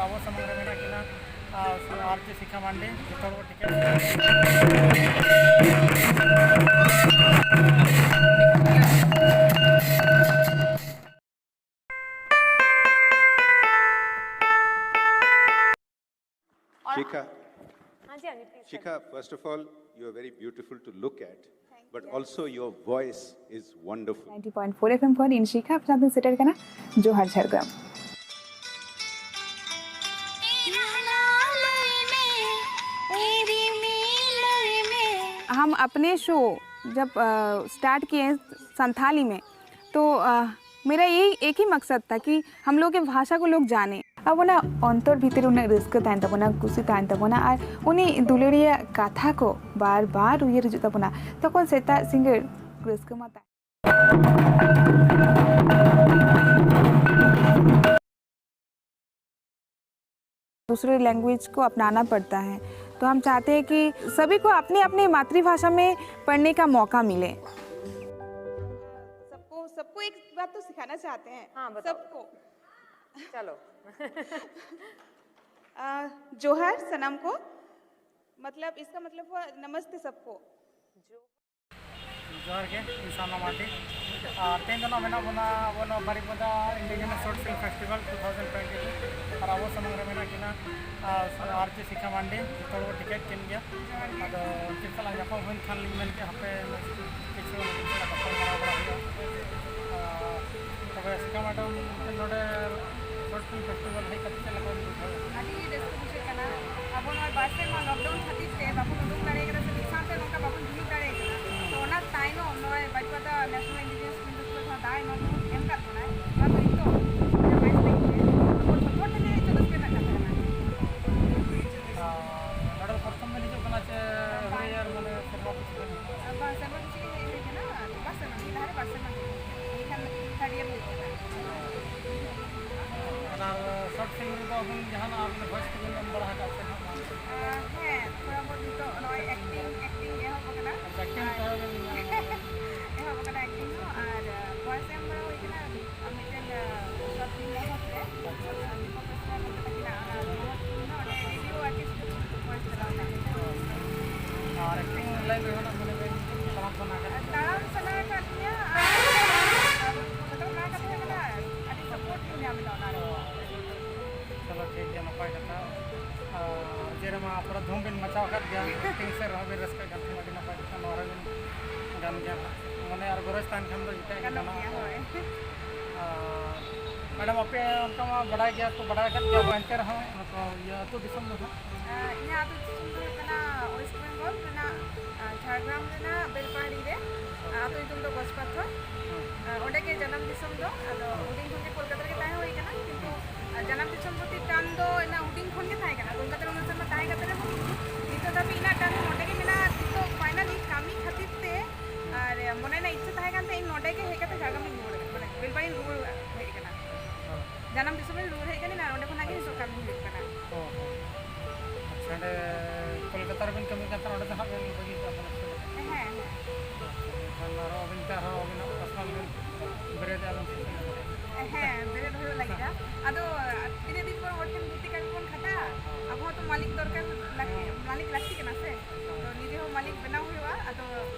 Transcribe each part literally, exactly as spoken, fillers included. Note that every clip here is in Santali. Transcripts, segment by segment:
ᱟᱵᱚ ᱥᱟᱢᱟᱝ ᱨᱮ ᱢᱮᱱᱟᱜ ᱠᱤᱱᱟ, ᱟᱨ ᱟᱨ ᱪᱮ ᱥᱤᱠᱷᱟ ᱢᱟᱱᱰᱤ, ᱡᱚᱛᱚ ᱦᱚᱲ ᱠᱚ ᱴᱷᱤᱠᱟᱹ᱾ Shikha, हाँ जी, हाँ जी, please, sir. Shikha, first of all, you are very beautiful to look at, but also your voice is wonderful. ninety point four F M ᱠᱷᱚᱱ ᱤᱧ ᱥᱤᱠᱷᱟ ᱟᱯᱮ ᱥᱟᱶᱛᱮᱧ ᱥᱮᱴᱮᱨ ᱠᱟᱱᱟ ᱡᱚᱦᱟᱨ ᱡᱷᱟᱲᱜᱨᱟᱢ. हम अपने शो जब स्टार्ट किए संथाली में, तो अ, मेरा यही एक ही मकसद था कि हम लोग के भाषा को लोग जाने. ᱟᱵᱚᱱᱟᱜ ᱚᱱᱛᱚᱨ ᱵᱷᱤᱛᱤᱨ ᱨᱮ ᱩᱱᱟᱹᱜ ᱨᱟᱹᱥᱠᱟᱹ ᱛᱟᱦᱮᱱ ᱛᱟᱵᱚᱱᱟ, ᱠᱩᱥᱤ ᱛᱟᱦᱮᱱ ᱛᱟᱵᱚᱱᱟ, ᱟᱨ ᱩᱱᱤ ᱫᱩᱞᱟᱹᱲᱤᱭᱟᱹ ᱠᱟᱛᱷᱟ ᱠᱚ ᱵᱟᱨ ᱵᱟᱨ ᱩᱭᱦᱟᱹᱨ ᱦᱤᱡᱩᱜ ᱛᱟᱵᱚᱱᱟ, ᱛᱚᱠᱷᱚᱱ ᱥᱮᱛᱟᱜ ᱥᱤᱸᱜᱟᱹᱲ ᱨᱟᱹᱥᱠᱟᱹ ᱢᱟ ᱛᱟᱦᱮᱱ. दूसरे लैंग्वेज को अपनाना पड़ता है, तो हम चाहते हैं कि सभी को अपनी अपनी मातृभाषा में पढ़ने का मौका मिले. सबको सबको एक बात तो सिखाना चाहते हैं. हाँ, बताओ. सबको. चलो. अ, जोहार सनम को, मतलब इसका मतलब हुआ नमस्ते सबको. ᱡᱚᱦᱟᱨ ᱜᱮ, ᱤᱧ ᱥᱟᱨᱱᱟ ᱢᱟᱨᱰᱤ᱾ ᱟᱨ ᱛᱮᱦᱮᱧ ᱫᱚ ᱱᱟᱜ ᱢᱮᱱᱟᱜ ᱵᱚᱱᱟ ᱟᱵᱚ ᱱᱚᱣᱟ ᱵᱟᱨᱤᱯᱟᱫᱟ Indigenous Short Film Festival two thousand twenty two᱾ ᱟᱨ ᱟᱵᱚ ᱥᱟᱢᱟᱝ ᱨᱮ ᱢᱮᱱᱟᱜ ᱠᱤᱱᱟ ᱟᱨ ᱟᱨ ᱪᱮ ᱥᱤᱠᱷᱟ ᱢᱟᱱᱰᱤ, ᱡᱚᱛᱚ ᱦᱚᱲ ᱵᱚ ᱴᱷᱤᱠᱟᱹᱭᱮᱫ ᱠᱤᱱ ᱜᱮᱭᱟ᱾ ᱟᱫᱚ ᱩᱱᱠᱤᱱ ᱥᱟᱞᱟᱜ ᱧᱟᱯᱟᱢ ᱦᱩᱭᱮᱱ ᱠᱷᱟᱱ ᱞᱤᱧ ᱢᱮᱱ ᱠᱮᱫ ᱦᱟᱯᱮ ᱠᱤᱪᱷᱩ ᱩᱱᱠᱤᱱ ᱥᱟᱞᱟᱜ ᱜᱟᱯᱟᱞ ᱢᱟᱨᱟᱣ ᱵᱟᱲᱟ ᱦᱩᱭᱩᱜᱼᱟ᱾ ᱟᱨ ᱛᱚᱵᱮ ᱥᱤᱠᱷᱟ ᱢᱮᱰᱟᱢ, ᱱᱚᱰᱮ Short Film Festival ᱦᱮᱡ ᱠᱟᱛᱮ ᱪᱮᱫ ᱞᱮᱠᱟ ᱵᱤᱱ ᱵᱩᱡᱷᱟᱹᱣ ᱮᱫᱟ? ᱟᱹᱰᱤ ᱨᱟᱹᱥᱠᱟᱹ ᱵᱩᱡᱷᱟᱹᱜ ᱠᱟᱱᱟ᱾ ᱟᱵᱚ ᱱᱚᱣᱟ ᱵᱟᱨ ᱥᱮᱨᱢᱟ ᱞᱚᱠᱰᱟᱣᱩᱱ ᱠᱷᱟᱹᱛᱤᱨ ᱛᱮ ᱵᱟᱵᱚᱱ ᱩᱰᱩᱠ ᱫᱟᱲᱮ ᱠᱟᱫᱟ ᱥᱮ ᱢᱤᱫ ᱥᱟᱶᱛᱮ ᱱᱚᱝᱠᱟ ᱵᱟᱵᱚᱱ ᱡᱩᱢᱤᱫ ᱫᱟᱲᱮ ᱠᱟᱫᱟ᱾ ᱛᱚ ᱚᱱᱟ ᱛᱟᱭᱱᱚᱢ ᱱᱚᱜᱼᱚᱭ ᱵᱟᱨᱤᱯᱟᱫᱟ National Indigenous Film Festival ᱡᱟᱦᱟᱸ ᱫᱟᱣ ᱮᱢᱟ ᱵᱚᱱ, ᱮᱢ ᱠᱟᱫ ᱵᱚᱱᱟᱭ, ᱚᱱᱟ ᱫᱚ ᱱᱤᱛᱚᱜ ᱵᱟᱭᱤᱥ ᱛᱟᱹᱨᱤᱠᱷ ᱨᱮ ᱟᱵᱚ ᱡᱷᱚᱛᱚ ᱦᱚᱲ ᱴᱷᱮᱱ ᱜᱮ ᱱᱤᱛᱚᱜ ᱨᱟᱹᱥᱠᱟᱹ ᱨᱮᱱᱟᱜ ᱠᱟᱛᱷᱟ ᱠᱟᱱᱟ᱾ ᱟᱨ ᱱᱚᱰᱮ ᱫᱚ ᱯᱨᱚᱛᱷᱚᱢ ᱵᱤᱱ ᱦᱤᱡᱩᱜ ᱠᱟᱱᱟ ᱪᱮ ᱦᱩᱭ ᱟᱨ ᱢᱟᱱᱮ ᱥᱮᱨᱢᱟ ᱯᱤᱪᱷᱤ ᱵᱤᱱ ᱦᱤᱡᱩᱜ ᱠᱟᱱᱟ? ᱟᱨ ᱵᱟᱝ, ᱥᱮᱨᱢᱟ ᱯᱤᱪᱷᱤ ᱜᱮ ᱦᱮᱡ ᱦᱩᱭ ᱠᱟᱱᱟ, ᱟᱨ ᱵᱟᱨ ᱥᱮᱨᱢᱟ ᱜᱮ, ᱞᱟᱦᱟᱨᱮ ᱵᱟᱨ ᱥᱮᱨᱢᱟ ᱜᱮ᱾ ᱮᱱᱠᱷᱟᱱ third year ᱦᱩᱭᱩᱜ ᱠᱟᱱᱟ᱾ ᱚᱱᱟ short film ᱨᱮᱫᱚ ᱟᱹᱵᱤᱱ ᱡᱟᱦᱟᱱᱟᱜ ᱟᱹᱵᱤᱱ voice ᱠᱚᱵᱤᱱ ᱮᱢ ᱵᱟᱲᱟ ᱟᱠᱟᱫ ᱥᱮ ᱵᱟᱝ? ᱟᱨ ᱦᱮᱸ, ᱛᱷᱚᱲᱟ ᱵᱚᱦᱩᱛ ᱱᱤᱛᱚᱜ ᱱᱚᱜᱼᱚᱭ acting, acting ᱮᱦᱚᱵ ᱟᱠᱟᱱᱟ᱾ Acting ᱠᱚᱦᱚᱸ ᱵᱤᱱ ᱮᱦᱚᱵ ᱟᱠᱟᱱᱟ acting ᱦᱚᱸ, ᱟᱨ voice ᱮᱢ ᱵᱟᱲᱟ ᱦᱩᱭ ᱠᱟᱱᱟ ᱢᱤᱫᱴᱮᱱ short film ᱵᱟᱵᱚᱫ ᱛᱮ, ᱫᱤᱯᱚᱠ ᱵᱮᱥᱨᱟ ᱛᱟᱹᱠᱤᱱᱟᱜ ᱛᱟᱲᱟᱢ ᱥᱟᱱᱟ ᱟᱠᱟᱫ ᱛᱟᱲᱟᱢ ᱥᱟᱱᱟ ᱟᱠᱟᱫ ᱞᱤᱧᱟ, ᱟᱨ ᱠᱳᱞᱠᱟᱛᱟ ᱨᱮ ᱛᱟᱦᱮᱸ ᱠᱟᱱᱟ, ᱟᱹᱰᱤ ᱥᱟᱯᱳᱨᱴ ᱞᱤᱧ ᱧᱟᱢ ᱮᱫᱟ ᱚᱱᱟ ᱨᱮ᱾ ᱪᱚᱞᱚ, ᱴᱷᱤᱠ ᱜᱮᱭᱟ, ᱱᱟᱯᱟᱭ ᱠᱟᱛᱷᱟ᱾ ᱟᱨ ᱡᱮ ᱨᱮᱢᱟ ᱯᱩᱨᱟᱹ ᱫᱷᱩᱢ ᱵᱤᱱ ᱢᱟᱪᱟᱣ ᱟᱠᱟᱫ ᱜᱮᱭᱟ, ᱮᱠᱴᱤᱝ ᱥᱮᱫ ᱨᱮᱦᱚᱸ ᱵᱤᱱ ᱨᱟᱹᱥᱠᱟᱹᱜ ᱠᱟᱱ ᱠᱷᱟᱱ ᱟᱹᱰᱤ ᱱᱟᱯᱟᱭ ᱠᱟᱛᱷᱟ᱾ ᱱᱚᱣᱟ ᱨᱮᱵᱤᱱ ᱜᱟᱱ ᱜᱮᱭᱟ ᱦᱟᱸᱜ, ᱢᱚᱱᱮ ᱟᱨ ᱜᱚᱨᱚᱡᱽ ᱛᱟᱦᱮᱱ ᱠᱷᱟᱱ ᱫᱚ ᱡᱚᱛᱚᱣᱟᱜ ᱜᱮ ᱜᱟᱱᱚᱜ ᱜᱟᱱᱚᱜᱼᱟ᱾ ᱜᱮᱭᱟ, ᱦᱳᱭ᱾ ᱟᱨ ᱢᱮᱰᱟᱢ, ᱟᱯᱮ ᱚᱱᱠᱟ ᱢᱟ ᱵᱟᱰᱟᱭ ᱜᱮᱭᱟ ᱠᱚ, ᱵᱟᱰᱟᱭ ᱟᱠᱟᱫ ᱜᱮᱭᱟ ᱵᱚ, ᱮᱱᱛᱮ ᱨᱮᱦᱚᱸ ᱱᱚᱛᱮ ᱤᱭᱟᱹ ᱟᱹᱛᱩ ᱫᱤᱥᱚᱢ ᱫᱚ ᱦᱟᱸᱜ? ᱟᱨ ᱤᱧᱟᱹᱜ ᱟᱹᱛᱩ ᱫᱤᱥᱚᱢ ᱫᱚ ᱦᱩᱭᱩᱜ ᱠᱟᱱᱟ ᱳᱭᱮᱥᱴ ᱵᱮᱝᱜᱚᱞ ᱨᱮᱱᱟᱜ, ᱟᱨ ᱡᱷᱟᱲᱜᱨᱟᱢ ᱨᱮᱱᱟᱜ ᱵᱮᱞᱯᱟᱦᱟᱲᱤ ᱨᱮ, ᱟᱨ ᱟᱹᱛᱩ ᱧᱩᱛᱩᱢ ᱫᱚ ᱜᱚᱡᱽᱯᱟᱛᱷᱚᱨ᱾ ᱟᱨ ᱚᱸᱰᱮ ᱜᱮ ᱡᱟᱱᱟᱢ ᱫᱤᱥᱚᱢ ᱫᱚ᱾ ᱟᱫᱚ ᱦᱩᱰᱤᱧ ᱠᱷᱚᱱ ᱜᱮ ᱠᱳᱞᱠᱟᱛᱟ ᱨᱮᱜᱮ ᱛᱟᱦᱮᱸ ᱦᱩᱭ ᱠᱟᱱᱟ, ᱠᱤᱱᱛᱩ, ᱟᱨ ᱡᱟᱱᱟᱢ ᱫᱤᱥᱚᱢ ᱯᱨᱚᱛᱤ ᱴᱟᱱ ᱫᱚ ᱤᱧᱟᱹᱜ ᱦᱩᱰᱤᱧ ᱠᱷᱚᱱ ᱜᱮ ᱛᱟᱦᱮᱸ ᱠᱟᱱᱟ᱾ ᱠᱳᱞᱠᱟᱛᱟ ᱨᱮ ᱩᱱᱟᱹᱜ ᱥᱮᱨᱢᱟ ᱛᱟᱦᱮᱸ ᱠᱟᱛᱮ ᱨᱮᱦᱚᱸ ᱱᱤᱛᱚᱜ ᱫᱷᱟᱹᱵᱤᱡ ᱤᱧᱟᱹᱜ ᱴᱟᱱ ᱱᱚᱸᱰᱮ ᱜᱮ ᱢᱮᱱᱟᱜᱼᱟ᱾ ᱱᱤᱛᱚᱜ ᱯᱷᱟᱭᱱᱟᱞᱤ ᱠᱟᱹᱢᱤ ᱠᱷᱟᱹᱛᱤᱨ ᱛᱮ ᱟᱨ ᱢᱚᱱᱮ ᱨᱮᱱᱟᱜ ᱤᱪᱪᱷᱟᱹ ᱛᱟᱦᱮᱸ ᱠᱟᱱ ᱛᱮ ᱤᱧ ᱱᱚᱸᱰᱮ ᱜᱮ ᱦᱮᱡ ᱠᱟᱛᱮ ᱡᱷᱟᱲᱜᱨᱟᱢᱤᱧ ᱨᱩᱣᱟᱹᱲ ᱠᱟᱱᱟ, ᱢᱟᱱᱮ ᱵᱮᱞᱯᱟᱦᱟᱲᱤᱧ ᱨᱩᱣᱟᱹᱲ ᱦᱮᱡ ᱠᱟᱱᱟ᱾ ᱡᱟᱱᱟᱢ ᱫᱤᱥᱚᱢ ᱨᱤᱧ ᱨᱩᱣᱟᱹᱲ ᱦᱮᱡ ᱠᱟᱱᱟ, ᱟᱨ ᱚᱸᱰᱮ ᱠᱷᱚᱱᱟᱜ ᱜᱮ ᱱᱤᱛᱚᱜ ᱠᱟᱹᱢᱤ ᱦᱩᱭᱩᱜ ᱠᱟᱱᱟ᱾ ᱚ, ᱚ᱾ ᱟᱪᱪᱷᱟ, ᱚᱸᱰᱮ ᱠᱳᱞᱠᱟᱛᱟ ᱨᱮᱵᱤᱱ ᱠᱟᱹᱢᱤ ᱠᱟᱱ ᱛᱟᱦᱮᱱᱟ, ᱚᱸᱰᱮ ᱫᱚ ᱦᱟᱸᱜ ᱵᱤᱱ ᱵᱟᱹᱜᱤ ᱠᱟᱜᱼᱟ ᱯᱟᱞᱮ ᱥᱮ? ᱦᱮᱸ, ᱦᱮᱸ᱾ ᱮᱱᱠᱷᱟᱱ ᱟᱨᱦᱚᱸ ᱟᱹᱵᱤᱱ ᱛᱮ ᱟᱨᱦᱚᱸ ᱟᱹᱵᱤᱱᱟᱜ ᱯᱟᱨᱥᱚᱱᱟᱞ ᱵᱤᱱ ᱵᱮᱨᱮᱫᱮᱜᱼᱟ ᱵᱤᱱ ᱥᱮ ᱪᱮᱫ ᱞᱮᱠᱟ? ᱦᱮᱸ, ᱵᱮᱨᱮᱫ ᱦᱩᱭᱩᱜ ᱞᱟᱹᱜᱤᱫᱼᱟ᱾ ᱟᱫᱚ ᱛᱤᱱᱟᱹᱜ ᱫᱤᱱ ᱯᱚᱨ ᱦᱚᱲ ᱴᱷᱮᱱ ᱜᱩᱛᱤ ᱠᱟᱹᱢᱤ ᱵᱚᱱ ᱠᱷᱟᱴᱟᱜᱼᱟ? ᱟᱵᱚ ᱦᱚᱸᱛᱚ ᱢᱟᱹᱞᱤᱠ ᱫᱚᱨᱠᱟᱨ, ᱞᱟᱹᱠᱛᱤ, ᱢᱟᱹᱞᱤᱠ ᱞᱟᱹᱠᱛᱤ ᱠᱟᱱᱟ ᱥᱮ? ᱛᱚ ᱱᱤᱡᱮ ᱦᱚᱸ ᱢᱟᱹᱞᱤᱠ ᱵᱮᱱᱟᱣ ᱦᱩᱭᱩᱜᱼᱟ᱾ ᱟᱫᱚ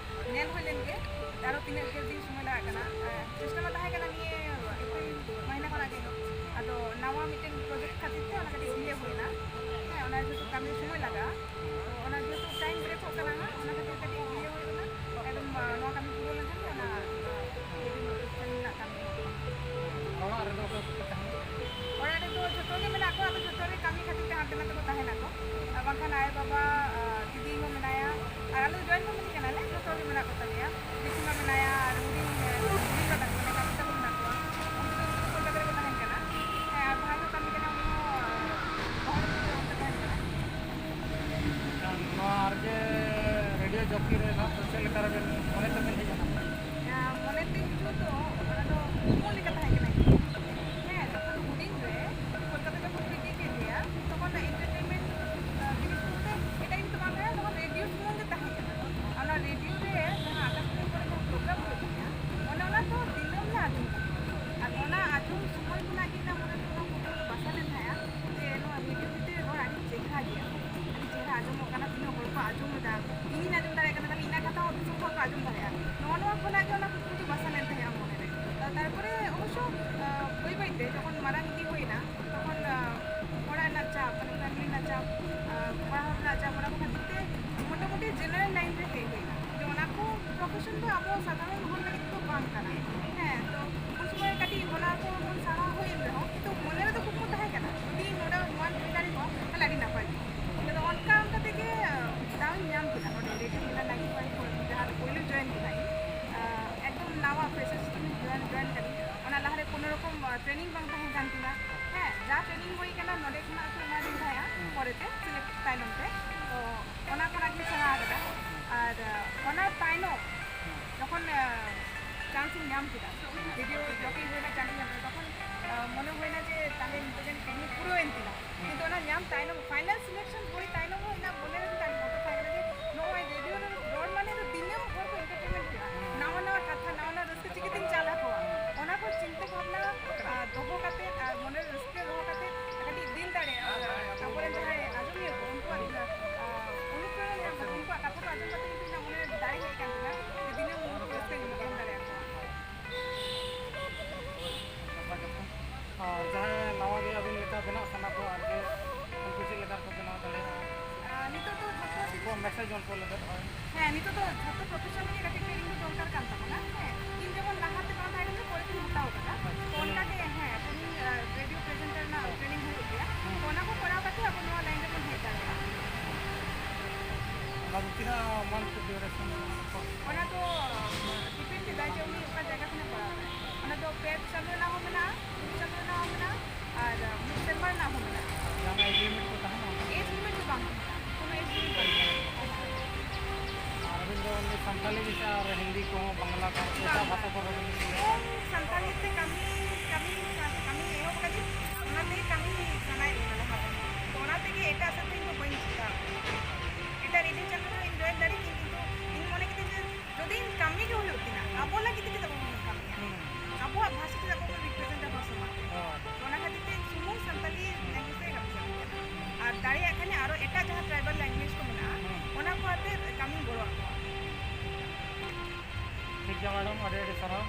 ᱧᱮᱞ ᱦᱩᱭ ᱞᱮᱱ ᱜᱮ, ᱟᱨᱚ ᱛᱤᱱᱟᱹᱜ ᱜᱮ ᱫᱤᱱ ᱥᱚᱢᱚᱭ ᱞᱟᱜᱟᱜ ᱠᱟᱱᱟ᱾ ᱟᱨ ᱪᱮᱥᱴᱟ ᱢᱟ ᱛᱟᱦᱮᱸ ᱠᱟᱱᱟ ᱱᱤᱭᱟᱹ ᱮᱯᱨᱤᱞ ᱢᱟᱹᱦᱱᱟᱹ ᱠᱷᱚᱱᱟᱜ ᱜᱮ, ᱟᱫᱚ ᱱᱟᱣᱟ ᱢᱤᱫᱴᱮᱱ ᱯᱨᱚᱡᱮᱠᱴ ᱠᱷᱟᱹᱛᱤᱨ ᱛᱮ ᱚᱱᱟ ᱠᱟᱹᱴᱤᱡ ᱰᱤᱞᱮ ᱦᱩᱭᱱᱟ᱾ ᱦᱮᱸ, ᱚᱱᱟ ᱡᱮᱦᱮᱛᱩ ᱠᱟᱹᱢᱤ ᱥᱚᱢᱚᱭ ᱞᱟᱜᱟᱜᱼᱟ, ᱛᱚ ᱚᱱᱟ ᱡᱮᱦᱮᱛᱩ ᱴᱟᱭᱤᱢ ᱵᱨᱮᱠᱚᱜ ᱠᱟᱱᱟ ᱦᱟᱸᱜ, ᱚᱱᱟ ᱠᱷᱟᱹᱛᱤᱨ ᱠᱟᱹᱴᱤᱡ ᱰᱤᱞᱮ ᱦᱩᱭᱩᱜ ᱠᱟᱱᱟ᱾ ᱮᱠᱫᱚᱢ, ᱟᱸ, ᱱᱚᱣᱟ ᱠᱟᱹᱢᱤ ᱯᱩᱨᱟᱹᱣ ᱞᱮᱱᱠᱷᱟᱱ ᱜᱮ ᱚᱱᱟ, ᱟᱸ, ᱨᱮᱱᱟᱜ ᱠᱟᱹᱢᱤ ᱦᱩᱭᱩᱜ ᱠᱟᱱᱟ᱾ ᱚᱲᱟᱜ ᱨᱮᱫᱚ ᱚᱠᱚᱭ ᱠᱚᱠᱚ ᱛᱟᱦᱮᱱᱟ? ᱚᱲᱟᱜ ᱨᱮᱫᱚ ᱡᱷᱚᱛᱚ ᱜᱮ ᱢᱮᱱᱟᱜ ᱠᱚᱣᱟ, ᱟᱫᱚ ᱡᱷᱚᱛᱚ ᱜᱮ ᱠᱟᱹᱢᱤ ᱠᱷᱟᱹᱛᱤᱨ ᱛᱮ ᱦᱟᱱᱛᱮ ᱱᱟᱛᱮ ᱠᱚ ᱛᱟᱦᱮᱱᱟᱠᱚ᱾ ᱟᱨ ᱵᱟᱝᱠᱷᱟᱱ ᱟᱭᱳ ᱵᱟᱵᱟ, ᱟᱨ ᱫᱤᱫᱤ ᱦᱚᱸ ᱢᱮᱱᱟᱭᱟ, ᱟᱨ ᱟᱞᱮ ᱫᱚ ᱡᱚᱭᱮᱱᱴ ᱯᱷᱮᱢᱮᱞᱤ ᱠᱟᱱᱟᱞᱮ, ᱡᱷᱚᱛᱚ ᱜᱮ ᱢᱮᱱᱟᱜ ᱠᱚ ᱛᱟᱞᱮᱭᱟ᱾ ᱡᱮᱴᱷᱤᱢᱟ ᱢᱮᱱᱟᱭᱟ, ᱟᱨ ᱦᱩᱰᱤᱧ, ᱦᱩᱰᱤᱧ ᱫᱟᱫᱟ ᱠᱚ ᱢᱮᱱᱟᱭᱟ, ᱠᱟᱠᱩ ᱛᱟᱠᱚ ᱢᱮᱱᱟᱜ ᱠᱚᱣᱟ᱾ ᱩᱱᱠᱩ ᱫᱚ ᱠᱳᱞᱠᱟᱛᱟ ᱨᱮᱠᱚ ᱛᱟᱦᱮᱱ ᱠᱟᱱᱟ᱾ ᱦᱮᱸ, ᱟᱨ ᱵᱷᱟᱭ ᱦᱚᱸ ᱠᱟᱹᱢᱤ ᱠᱟᱱᱟ, ᱩᱱᱤ ᱦᱚᱸ ᱵᱟᱦᱨᱮ ᱨᱮ ᱚᱱᱛᱮ ᱛᱟᱦᱮᱱ ᱠᱟᱱᱟᱭ᱾ ᱱᱚᱣᱟ ᱟᱨ ᱡᱮ ᱨᱮᱰᱤᱭᱳ ᱡᱚᱠᱤ ᱨᱮ ᱱᱟᱦᱟᱜ ᱫᱚ ᱪᱮᱫ ᱞᱮᱠᱟ ᱨᱮᱵᱮᱱ ᱢᱚᱱᱮ ᱛᱮᱵᱮᱱ ᱦᱮᱡ ᱮᱱᱟ? ᱟᱨ ᱢᱚᱱᱮ ᱛᱮ ᱦᱤᱡᱩᱜ ᱫᱚ ᱚᱱᱟ ᱫᱚ ᱠᱩᱠᱢᱩ ᱞᱮᱠᱟ ᱛᱟᱦᱮᱸ ᱠᱟᱱᱟ᱾ ᱦᱮᱸ, ᱡᱚᱠᱷᱚᱱ ᱦᱩᱰᱤᱧ ᱨᱮ ᱠᱳᱞᱠᱟᱛᱟ ᱡᱚᱠᱷᱚᱱ ᱠᱚ ᱤᱫᱤ ᱠᱮᱫ ᱞᱮᱭᱟ, ᱛᱚᱠᱷᱚᱱ ᱫᱚ ᱮᱱᱴᱟᱨᱴᱮᱱᱢᱮᱱᱴ, ᱟᱸ, ᱡᱤᱱᱤᱥ ᱵᱚᱞᱛᱮ ᱮᱴᱟᱜ ᱡᱤᱱᱤᱥ ᱫᱚ ᱵᱟᱝ ᱛᱟᱦᱮᱸ ᱠᱟᱱᱟ, ᱛᱚᱠᱷᱚᱱ ᱨᱮᱰᱤᱭᱳ ᱥᱩᱢᱩᱝ ᱜᱮ ᱛᱟᱦᱮᱸ ᱠᱟᱱᱟ᱾ ᱚᱱᱟ ᱨᱮᱰᱤᱭᱳ ᱨᱮ ᱡᱟᱦᱟᱸ ᱟᱠᱟᱥᱵᱟᱬᱤ ᱠᱚᱨᱮ ᱡᱟᱦᱟᱸ ᱯᱨᱳᱜᱨᱟᱢ ᱦᱩᱭᱩᱜ ᱜᱮᱭᱟ, ᱟᱸᱡᱚᱢ ᱫᱟᱲᱮᱭᱟᱜᱼᱟ᱾ ᱱᱚᱜᱼᱚ ᱱᱚᱣᱟ ᱠᱷᱚᱱᱟᱜ ᱜᱮ ᱚᱱᱟ ᱠᱩᱠᱢᱩ ᱫᱚ ᱵᱟᱥᱟ ᱞᱮᱱ ᱛᱟᱦᱮᱸᱜᱼᱟ ᱢᱚᱱᱮᱨᱮ᱾ ᱛᱟ-, ᱛᱟᱨᱯᱚᱨᱮ ᱚᱵᱚᱥᱥᱚ, ᱟᱸ, ᱵᱟᱹᱭ ᱵᱟᱹᱭᱛᱮ ᱡᱚᱠᱷᱚᱱ ᱢᱟᱨᱟᱝ ᱤᱫᱤ ᱦᱩᱭᱱᱟ, ᱛᱚᱠᱷᱚᱱ, ᱟᱸ, ᱚᱲᱟᱜ ᱨᱮᱱᱟᱜ ᱪᱟᱯ, ᱢᱟᱱᱮ family ᱨᱮᱱᱟᱜ ᱪᱟᱯ, ᱟᱸ, ᱯᱟᱲᱦᱟᱣ ᱨᱮᱱᱟᱜ ᱪᱟᱯ, ᱚᱱᱟ ᱠᱚ ᱠᱷᱟᱹᱛᱤᱨ ᱛᱮ ᱢᱚᱴᱟᱢᱩᱴᱤ general line ᱨᱮ ᱦᱮᱡ ᱦᱩᱭᱱᱟ᱾ ᱡᱮ ᱚᱱᱟ ᱠᱚ profession ᱫᱚ ᱟᱵᱚ ᱥᱟᱫᱷᱟᱨᱚᱱ ᱦᱚᱲ ᱞᱟᱹᱜᱤᱫ ᱫᱚ ᱵᱟᱝ ᱠᱟᱱᱟ᱾ ᱦᱮᱸ, ᱛᱚ ᱩᱱ ᱥᱚᱢᱚᱭ ᱠᱟᱹᱴᱤᱡ ᱚᱱᱟ ᱠᱚ ᱵᱚᱱ ᱥᱟᱦᱟ ᱦᱩᱭᱮᱱ ᱨᱮᱦᱚᱸ, ᱠᱤᱱᱛᱩ ᱢᱚᱱᱮ ᱨᱮᱫᱚ ᱠᱩᱠᱢᱩ ᱛᱟᱦᱮᱸ ᱠᱟᱱᱟ, ᱡᱩᱫᱤ ᱱᱚᱰᱮ ᱱᱚᱣᱟᱧ ᱦᱩᱭ ᱫᱟᱲᱮ ᱠᱚᱜᱼᱟ, ᱛᱟᱦᱞᱮ ᱟᱹᱰᱤ ᱱᱟᱯᱟᱭ ᱠᱚᱜᱼᱟ᱾ ᱟᱫᱚ ᱚᱱᱠᱟ ᱚᱱᱠᱟ ᱛᱮᱜᱮ ᱫᱟᱣ ᱤᱧ ᱧᱟᱢ ᱠᱮᱫᱟ ᱱᱚᱰᱮ ᱨᱮᱰᱤᱭᱳ ᱢᱤᱞᱟ ᱱᱟᱭᱤᱱᱴᱤ ᱯᱷᱟᱭᱤᱵᱷ ᱠᱷᱚᱱ, ᱡᱟᱦᱟᱸ ᱨᱮ ᱯᱳᱭᱞᱳ join ᱠᱮᱫᱟ ᱤᱧ᱾ ᱟᱸ, ᱮᱠᱫᱚᱢ ᱱᱟᱣᱟ freshers ᱥᱤᱥᱴᱮᱢ ᱤᱧ join, join ᱠᱟᱫᱟ᱾ ᱚᱱᱟ ᱞᱟᱦᱟᱨᱮ ᱠᱳᱱᱳ ᱨᱚᱠᱚᱢ, ᱟᱸ, training ᱵᱟᱝ ᱛᱟᱦᱮᱸ ᱠᱟᱱ ᱛᱤᱧᱟ᱾ ᱦᱮᱸ, ᱡᱟ training ᱦᱩᱭ ᱠᱟᱱᱟ ᱱᱚᱰᱮ ᱠᱷᱚᱱᱟᱜ ᱠᱚ ᱮᱢᱟᱫᱤᱧ ᱛᱟᱦᱮᱸᱜᱼᱟ᱾ ᱯᱚᱨᱮᱛᱮ select ᱛᱟᱭᱱᱚᱢ ᱛᱮ, ᱛᱚ ᱚᱱᱟ ᱠᱷᱚᱱᱟᱜ ᱜᱤᱧ ᱥᱮᱬᱟ ᱟᱠᱟᱫᱟ᱾ ᱟᱨ, ᱟᱸ, ᱚᱱᱟ ᱛᱟᱭᱱᱚᱢ ᱡᱚᱠᱷᱚᱱ, ᱟᱸ, chance ᱤᱧ ᱧᱟᱢ ᱠᱮᱫᱟ, ᱨᱮᱰᱤᱭᱳ ᱡᱚᱠᱤ ᱦᱩᱭ ᱨᱮᱱᱟᱜ chance ᱤᱧ ᱧᱟᱢ ᱠᱮᱫᱟ, ᱛᱚᱠᱷᱚᱱ, ᱟᱸ, ᱢᱚᱱᱮ ᱦᱩᱭᱱᱟ ᱡᱮ ᱛᱟᱦᱞᱮ ᱱᱤᱛᱚᱜ ᱡᱟᱹᱱᱤᱡ ᱠᱟᱹᱢᱤ ᱯᱩᱨᱟᱹᱣᱮᱱ ᱛᱤᱧᱟ᱾ ᱠᱤᱱᱛᱩ ᱚᱱᱟ ᱧᱟᱢ ᱛᱟᱭᱱᱚᱢ, final selection ᱦᱩᱭ ᱛᱟᱭᱱᱚᱢ ᱦᱚᱸ ᱤᱧᱟᱹᱜ ᱢᱚᱱᱮ ᱨᱮ ᱢᱤᱫᱴᱟᱝ ᱵᱚᱛᱚᱨ ᱛᱟᱦᱮᱸ ᱠᱟᱱᱟ ᱡᱮ ᱱᱚᱜᱼᱚᱭ ᱨᱮᱰᱤᱭᱳ ᱨᱮ ᱨᱚᱲ ᱢᱟᱱᱮ ᱫᱚ ᱫᱤᱱᱟᱹᱢ ᱦᱚᱲ ᱠᱚ entertainment ᱦᱩᱭᱩᱜᱼᱟ, ᱱᱟᱣᱟ ᱱᱟᱣᱟ ᱠᱟᱛᱷᱟ, ᱱᱟᱣᱟ ᱱᱟᱣᱟ ᱨᱟᱹᱥᱠᱟᱹ ᱪᱤᱠᱟᱹᱛᱤᱧ ᱪᱟᱞ ᱟᱠᱚᱣᱟ, ᱚᱱᱟ ᱠᱚ ᱪᱤᱱᱛᱟᱹ ᱵᱷᱟᱵᱽᱱᱟ, ᱟᱸ, ᱫᱚᱦᱚ ᱠᱟᱛᱮ ᱟᱨ ᱢᱚᱱᱮ ᱨᱮ ᱨᱟᱹᱥᱠᱟᱹ ᱫᱚᱦᱚ ᱠᱟᱛᱮ ᱠᱟᱹᱴᱤᱡ ᱫᱤᱞ ᱫᱟᱲᱮᱭᱟᱜᱼᱟ᱾ ᱟᱵᱚᱨᱮᱱ ᱡᱟᱦᱟᱸᱭ ᱟᱸᱡᱚᱢᱤᱭᱟᱹ ᱠᱚ, ᱩᱱᱠᱩᱣᱟᱜ, ᱟᱸ, ᱚᱱᱩᱯᱨᱮᱨᱚᱱᱟ ᱧᱟᱢ ᱠᱟᱛᱮ, ᱩᱱᱠᱩᱣᱟᱜ ᱠᱟᱛᱷᱟ ᱠᱚ ᱟᱸᱡᱚᱢ ᱠᱟᱛᱮ ᱠᱤᱱᱛᱩ ᱤᱧᱟᱹᱜ ᱢᱚᱱᱮ ᱨᱮ ᱫᱟᱲᱮ ᱦᱮᱡ ᱟᱠᱟᱱ ᱛᱤᱧᱟ ᱡᱮ ᱫᱤᱱᱟᱹᱢ ᱩᱱᱠᱩ ᱨᱟᱹᱥᱠᱟᱹᱧ ᱮᱢ ᱫᱟᱲᱮᱭᱟᱠᱚᱣᱟ᱾ ᱟᱨ ᱡᱟᱦᱟᱸᱭ ᱱᱟᱣᱟ ᱜᱮ ᱟᱹᱵᱤᱱ ᱞᱮᱠᱟ ᱵᱮᱱᱟᱜ ᱥᱟᱱᱟ ᱠᱚᱣᱟ ᱟᱨᱠᱤ, ᱩᱱᱠᱩ ᱪᱮᱫ ᱞᱮᱠᱟ ᱠᱚ ᱵᱮᱱᱟᱣ ᱫᱟᱲᱮᱭᱟᱜᱼᱟ? ᱟᱨ ᱱᱤᱛᱚᱜ ᱫᱚ ᱡᱷᱚᱛᱚ ᱩᱱᱠᱩ ᱡᱤᱱᱤᱥ message ᱩᱱᱠᱩ ᱞᱟᱹᱜᱤᱫ ᱦᱳᱭ᱾ ᱦᱮᱸ, ᱱᱤᱛᱚᱜ ᱫᱚ ᱡᱷᱚᱛᱚ profession ᱜᱮ ᱠᱟᱹᱴᱤᱡ training ᱫᱚ ᱫᱚᱨᱠᱟᱨ ᱠᱟᱱ ᱛᱟᱵᱚᱱᱟ᱾ ᱦᱮᱸ, ᱤᱧ ᱡᱮᱢᱚᱱ ᱞᱟᱦᱟᱛᱮ ᱵᱟᱝ ᱛᱟᱦᱮᱸ ᱠᱟᱱᱟ, ᱯᱚᱨᱮ ᱛᱤᱧ ᱦᱟᱛᱟᱣ ᱠᱟᱫᱟ᱾ ᱛᱚ ᱚᱱᱠᱟ ᱜᱮ, ᱦᱮᱸ, ᱛᱮᱦᱮᱧ, ᱟᱸ, ᱨᱮᱰᱤᱭᱳ presenter ᱨᱮᱱᱟᱜ training ᱦᱩᱭᱩᱜ ᱜᱮᱭᱟ᱾ ᱛᱚ ᱚᱱᱟ ᱠᱚ ᱠᱚᱨᱟᱣ ᱠᱟᱛᱮ ᱟᱵᱚ ᱱᱚᱣᱟ line ᱨᱮᱵᱚᱱ ᱦᱮᱡ ᱫᱟᱲᱮᱭᱟᱜᱼᱟ᱾ ᱚᱱᱟ ᱫᱚ ᱛᱤᱱᱟᱹᱜ month duration? ᱚᱱᱟ ᱫᱚ, ᱟᱸ, depend ᱮᱫᱟᱭ ᱡᱮ ᱩᱱᱤ ᱚᱠᱟ ᱡᱟᱭᱜᱟ ᱠᱷᱚᱱᱮ ᱠᱚᱨᱟᱣ ᱮᱫᱟᱭ᱾ ᱚᱱᱟ ᱫᱚ ᱯᱮ ᱪᱟᱸᱫᱳ ᱨᱮᱱᱟᱜ ᱦᱚᱸ ᱢᱮᱱᱟᱜᱼᱟ, ᱠᱩᱲᱤ ᱪᱟᱸᱫᱳ ᱨᱮᱱᱟᱜ ᱦᱚᱸ ᱢᱮᱱᱟᱜᱼᱟ, ᱟᱨ ᱢᱤᱫ ᱥᱮᱨᱢᱟ ᱨᱮᱱᱟᱜ ᱦᱚᱸ ᱢᱮᱱᱟᱜᱼᱟ᱾ ᱡᱟᱦᱟᱱᱟᱜ age limit ᱠᱚ ᱛᱟᱦᱮᱱᱟ ᱚᱱᱠᱟ? Age limit ᱫᱚ ᱵᱟᱝ ᱛᱟᱦᱮᱱᱟ, ᱠᱳᱱᱳ age limit ᱵᱟᱝ ᱛᱟᱦᱮᱱᱟ᱾ ᱟᱨ ᱟᱹᱵᱤᱱ ᱫᱚ ᱩᱱᱤ ᱥᱟᱱᱛᱟᱞᱤ ᱜᱮ ᱥᱮ ᱟᱨ ᱦᱤᱱᱫᱤ ᱠᱚᱦᱚᱸ, ᱵᱟᱝᱞᱟ ᱠᱚ, ᱮᱴᱟᱜ ᱵᱟᱝ, ᱵᱷᱟᱥᱟ ᱵᱟᱝ᱾ ᱠᱚᱦᱚᱸ ᱵᱤᱱ ᱤᱭᱟᱹᱭᱟ? ᱤᱧ ᱥᱟᱱᱛᱟᱞᱤ ᱛᱮ ᱠᱟᱹᱢᱤ, ᱠᱟᱹᱢᱤ, ᱠᱟᱹᱢᱤ ᱮᱦᱚᱵ ᱠᱟᱹᱫᱟᱹᱧ, ᱚᱱᱟ ᱛᱮᱜᱮ ᱠᱟᱹᱢᱤ ᱥᱟᱱᱟᱭᱮᱫ ᱞᱤᱧᱟ ᱞᱟᱦᱟ ᱫᱚ᱾ ᱛᱚ ᱚᱱᱟ ᱛᱮᱜᱮ ᱮᱴᱟᱜ ᱥᱮᱫ ᱫᱚ ᱤᱧ ᱫᱚ ᱵᱟᱹᱧ ᱪᱷᱩᱴᱟᱹᱣ ᱠᱟᱱᱟ᱾ ᱮᱴᱟᱜ ᱨᱮᱰᱤᱭᱳ ᱪᱮᱱᱮᱞ ᱨᱮ ᱤᱧ join ᱫᱟᱲᱮᱭᱟᱜ ᱜᱤᱧ, ᱠᱤᱱᱛᱩ ᱤᱧ ᱢᱚᱱᱮ ᱠᱤᱫᱟᱹᱧ ᱡᱮ ᱡᱩᱫᱤ ᱤᱧ ᱠᱟᱹᱢᱤ ᱜᱮ ᱦᱩᱭᱩᱜ ᱛᱤᱧᱟ, ᱟᱵᱚ ᱞᱟᱹᱜᱤᱫ ᱛᱮ ᱪᱮᱫᱟᱜ ᱵᱟᱵᱚᱱ ᱠᱟᱹᱢᱤᱭᱟ? ᱦᱩᱸ᱾ ᱟᱵᱚᱣᱟᱜ ᱵᱷᱟᱥᱟ ᱪᱮᱫᱟᱜ ᱵᱟᱵᱚᱱ represent ᱟ ᱵᱷᱟᱥᱟ ᱢᱟ? ᱦᱳᱭ᱾ ᱚᱱᱟ ᱠᱷᱟᱹᱛᱤᱨ ᱛᱮ ᱤᱧ ᱥᱩᱢᱩᱝ ᱥᱟᱱᱛᱟᱞᱤ language ᱛᱮ ᱠᱟᱹᱢᱤ ᱥᱟᱱᱟᱧ ᱠᱟᱱᱟ᱾ ᱟᱨ ᱫᱟᱲᱮᱭᱟᱜ ᱠᱷᱟᱱ ᱟᱨᱚ ᱮᱴᱟᱜ ᱡᱟᱦᱟᱸ tribal language ᱠᱚ ᱢᱮᱱᱟᱜᱼᱟ, ᱦᱩᱸ᱾ ᱚᱱᱟ ᱠᱚ ᱟᱛᱮ ᱠᱟᱹᱢᱤᱧ ᱜᱚᱲᱚ ᱟᱠᱚᱣᱟ᱾ ᱢᱮᱰᱟᱢ, ᱟᱹᱰᱤ ᱟᱹᱰᱤ ᱥᱟᱨᱦᱟᱣ᱾